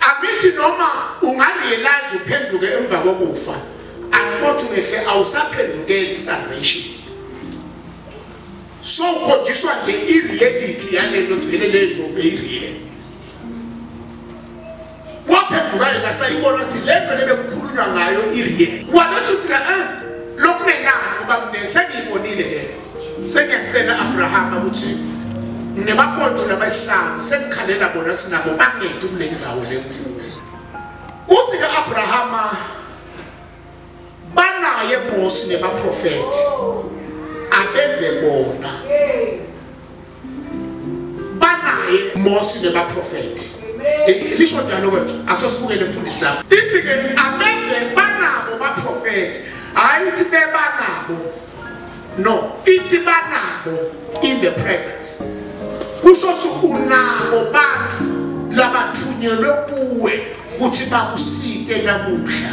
Angithi noma ungarealize uphenduke emva kokufa, unfortunately awusaphendukeli salvation. So ukhonjiswa nje i-reality yalento ukuthi vele lento beyi-real. Waphenduka yena sayibona ukuthi lento lebekukhulunywa ngayo i-real. Wabe usuthi eh lokunenani ngoba mina sengiyibonile lento. Sengiyacela Abrahama ukuthi nginebafowethu labayisihlanu sengikhalela bona sinabo bangeti kule ndzawo lenkulu. Uthi ke Abrahama banaye Mose nebaprofeti abeve bona banaye Mose nebaprofeti lisho njalo ke asosibukele mfundisi lapha ithi ke abeve banabo baprofeti hayi uthi bebanabo No, ithi banabo in the presence. Kusho ukuthi unabo bantu labathunyelwe kuwe ukuthi bakusite namuhla.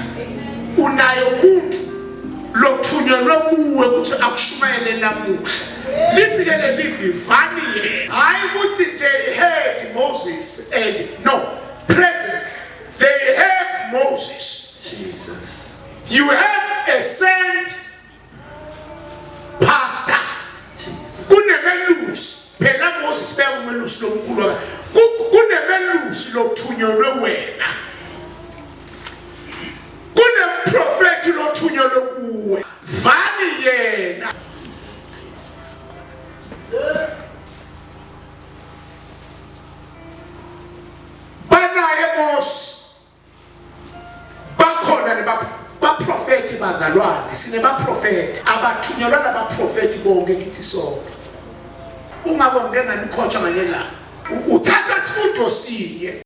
Unayo umuntu lothunyelwe kuwe ukuthi akushumayele namuhla. Lithi ke leli vivani yena. Hayi ukuthi they heard Moses and no presence. They have Moses. Jesus. You have a sent pastor kunemelusi phela Moses beka umelusi lomkhulu kunemelusi lothunyelwe wena kunemprofeti lothunyelwe kuwe vani yena banaye Mose Bakhona nebaprofethi bazalwane, sinebaprofethi abathunyelwa nabaprofethi bonke kithi sonke. Kungako ngike nganikhotha ngalelanga. Uthatha sifundo sinye.